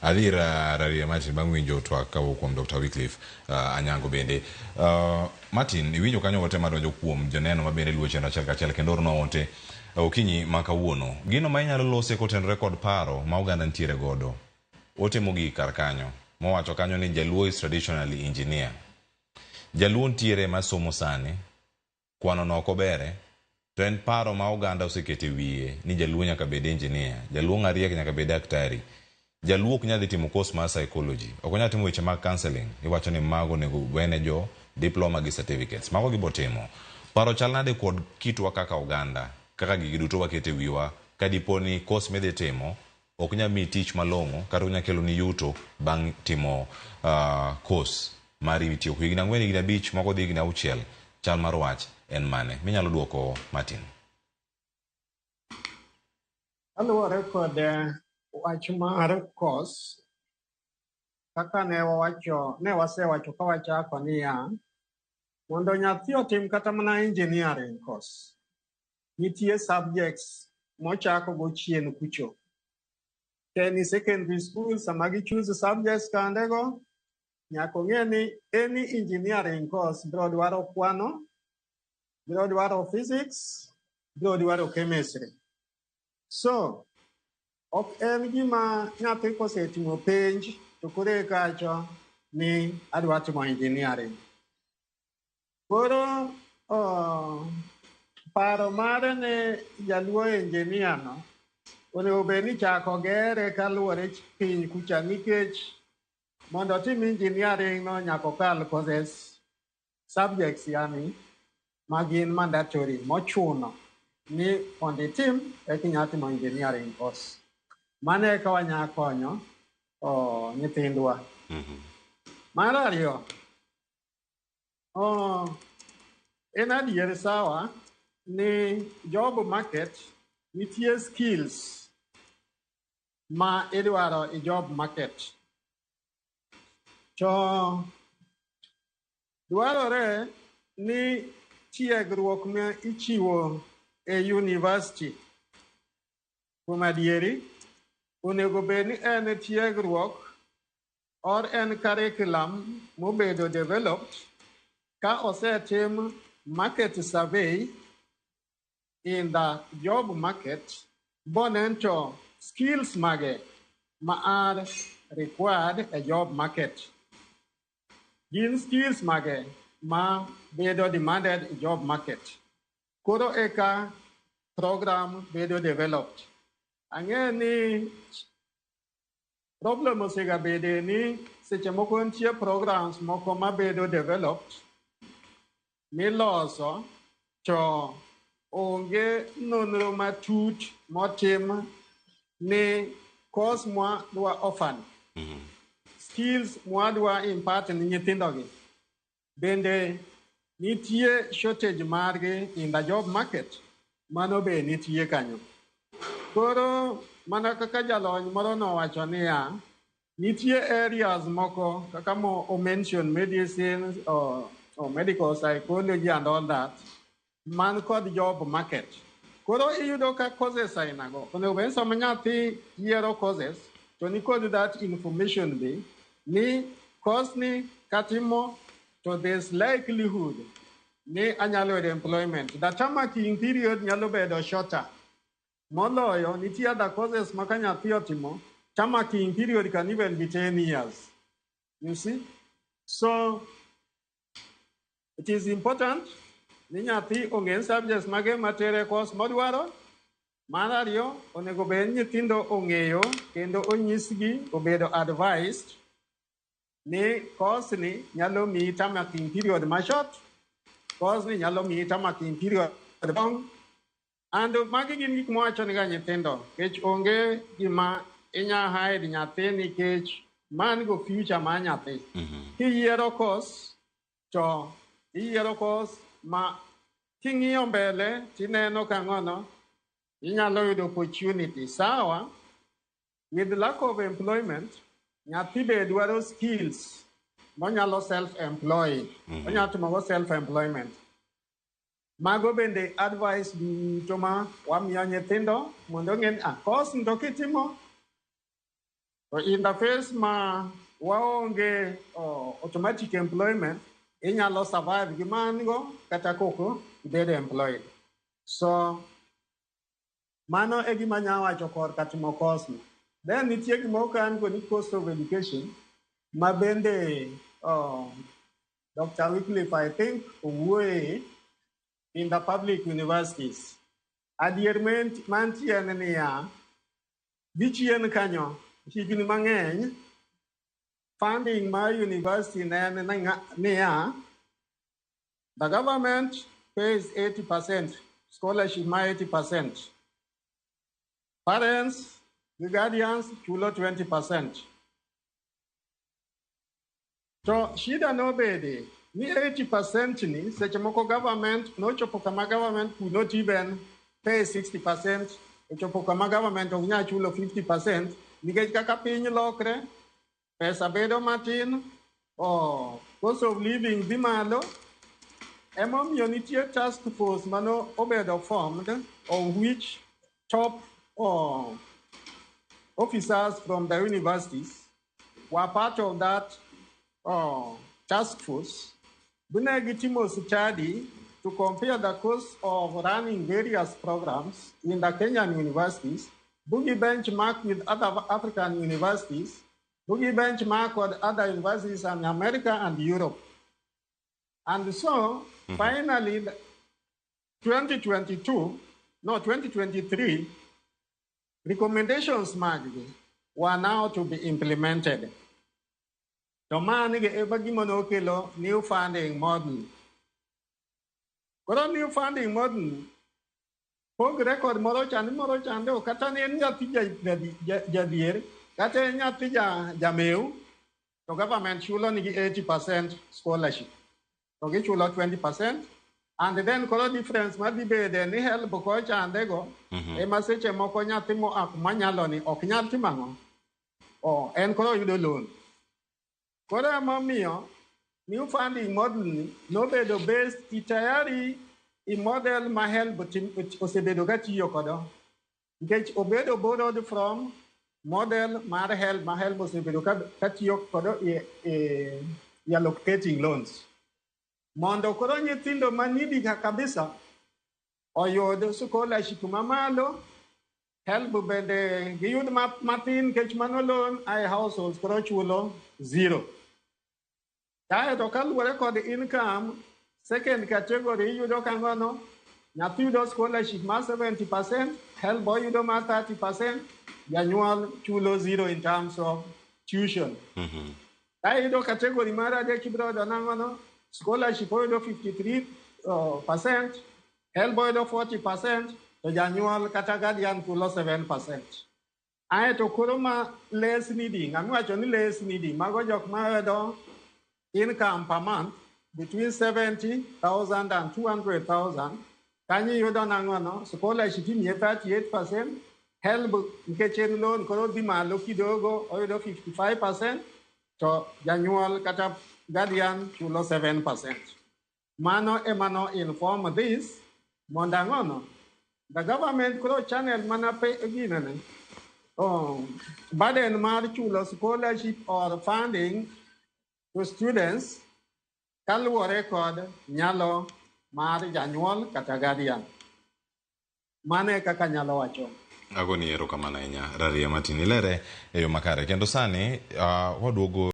Adhi ir Raria Martin bang' winjo twak kawuok kuom Dr. Wycliffe Anyango bende. Martin, iwinjo kanyo ote madonjo kuom joneno ma bende luwo chenro achiel kachiel kendo ornwa ote okinyi ma kawuono. Gino ma inyalo lose kotenore kod paro ma oganda nitiere godo. Ote mogik kar kanyo mowacho kanyo ni Jaluo is traditionally engineer. Jaluo nitiere masomo sani, kwano no ok obere, to en paro ma oganda oseketo e wiye ni Jaluo nyaka bed engineer, Jaluo ng'a riek nyaka bed daktari. Jaluo ok nyal dhi timo course mar psychology, ok onyal timo weche mag counseling, iwacho ni mago onego wene jo diploma gi certificates. Mago gibo timo. Paro chal nade kod kitwa kaka oganda, kaka gigi duto waketo e wiwa ka dipo ni course midhi timo ok nyal miyi tich malong'o kata ok nyal keloni yuto bang' timo course mari mitieko higni ang'wen, higni 5, moko dhi higni 6, chal mar wach en mane? Minyalo duoko Martin. Kaluwore kod wach mar course, kaka ne wawacho, ne wasewacho ka wachako niya, mondo nyathi otim kata mana engineering course, nitie subjects mochako go chien kucho. Ka en secondary school, sama gi choose subjects kandego, nyaka ong'e ni any engineering course biro dwaro kwano, biro dwaro physics, biro dwaro chemistry. So, ok en gima nyathi kosetimo penj to koro eka wacho ni adwa timo engineering. Koro paro mare ne jaluo engineer no onego bed ni chako gere kaluwore piny kucha nikech mondo otim engineering no nyaka okal courses subjects yani ma gin mandatory mochuno ni mondo itim eka inyalo timo engineering course. Mano eka wanya konyo nyithindwa. Mar ariyo, en adier sawa ni job market nitie skills ma idwaro e job market. To dwarore ni tiegruok ma ichiwo e university kuom adieri onego bed ni en tiegruok or en curriculum mobedo developed ka osetim market survey in the job market bonen to skills mage ma are required e job market. Gin skills mage ma bedo demanded e job market. Koro eka program bedo developed. Ang'e ni problem osegabede ni seche moko nitie programs moko mabedo developed miloso to onge nonro matut motim ni course mwa dwa offer ni. Skills mwadwa impart ni nyithindogi bende nitie shortage margi in the job market mano be nitie kanyo. Koro mana kaka jalony moro nowacho niya, nitie areas moko kaka mo o mention medicine or medical psychology and all that man kod job market. Koro iyudo ka courses ainago onego bed ni sama nyathi yiero courses to nikod that information be ni course ni katimo to there's likelihood ni anyalo yudo employment. The tarmaking period nyalo bedo shorter. Moloyo, nitie other courses ma ka nyathi otimo, tarmaking period can even be 10 years. You see? So, it is important ni nyathi ong'e subjects mage matere course modwaro. Mar ariyo, onego bed ni nyithindo ong'eyo kendo onyisgi obedo advised ni course ni nyalo miyi tarmaking period ma short, course ni nyalo miyi tarmaking period long. And magi gin gik mwawacho ni ga nyithindo, nikech onge gima inya hide nyathi nikech man go future mar nyathi. Kiyiero course, to iyiero course ma king'iyo mbele tineno ka ng'ono inyalo yudo opportunity. Sawa, with lack of employment, nyathi be dwaro skills monyalo self-employ. Onyalo timogo self-employment. Mago bende advice duto ma wamiyo nyithindo mondo ong'e ni course to kitimo To in the face ma waonge automatic employment, inyalo survive gi man-go kata koko ibedo employed. So mano e gima anya wacho korka timo course no. Then nitie gima okan go ni cost of education ma bende Dr. Wycliffe, I think, owuoye in the public universities. Adier mantie en niya, gi chien kanyo, higni mang'eny, funding mar university ne en niya, the government pays 80%, scholarship ma 80%. Parents, the guardians chulo 20%. To shida nobede ni 80% ni seche moko government nochopo kama government could not even pay 60%, ochopo kama government ok nyal chulo 50% nikech kaka piny lokre, pesa bedo matin, cost of living dhi malo. Emomiyo nitie task force mano obedo formed, of which top officers from the universities were part of that task force. Bune gitimo study to compare the cost of running various programs in the Kenyan universities, bugi benchmark with other African universities, bugi benchmark with other universities in America and Europe. And so, finally, 2022, no, 2023, recommendations maggi were now to be implemented. To mano ema gima nokelo new funding model. Koro new funding model pogre kod moro chande moro chande ok kata ne en nyathi jadhier kata en nyathi jameu to government chulo nigi 80% scholarship to gichulo 20%, and then koro difference madhi bede ni HELB kochande go ema seche moko nyathi moa kuma nyalo ni ok nyal timo ang'o, en koro yudo loan. Koro emomiyo new funding model ni nobedo based entirely i model ma HELB osebedo ka tiyo kodo, nikech obedo borrowed from model mar HELB ma HELB osebedo ka tiyo kodo e allocating loans mondo koro nyithindo manidi ka kabisa oyud scholarship mamalo, HELB bende giyud matin nikech mano loan ae households koro chulo zero. Kaeto kaluwore kod income, second category iyudo kang'ono, nyathi yudo scholarship mar 70%, HELB oyudo mar 30%, janyuol chulo zero in terms of tuition. Ka iyudo category mar adek ibiro yudo nang'ono, scholarship oyudo 53 percent, HELB oyudo 40%, to janyuol kata guardian chulo 7%. Aeto koro ma less needy, ng'ama iwacho ni less needy, mago jok mayudo income per month between 70,000 and 200,000, kanyo iyudo nang'ono, scholarship imiye 38%, HELB nikech en loan koro dhi malo kidogo oyudo 55%, to janyuol kata guardian chulo 7%. Mano ema no inform this mondo ang'ono, the government koro channel mana pe ginene, burden mar chulo scholarship or funding to students kaluwore kod nyalo mar janyuol kata guardian. Mano e kaka anyalo wacho. Agoni erokamano ahinya, Raria Martin, ilere e yo makare. Kendo sani waduogo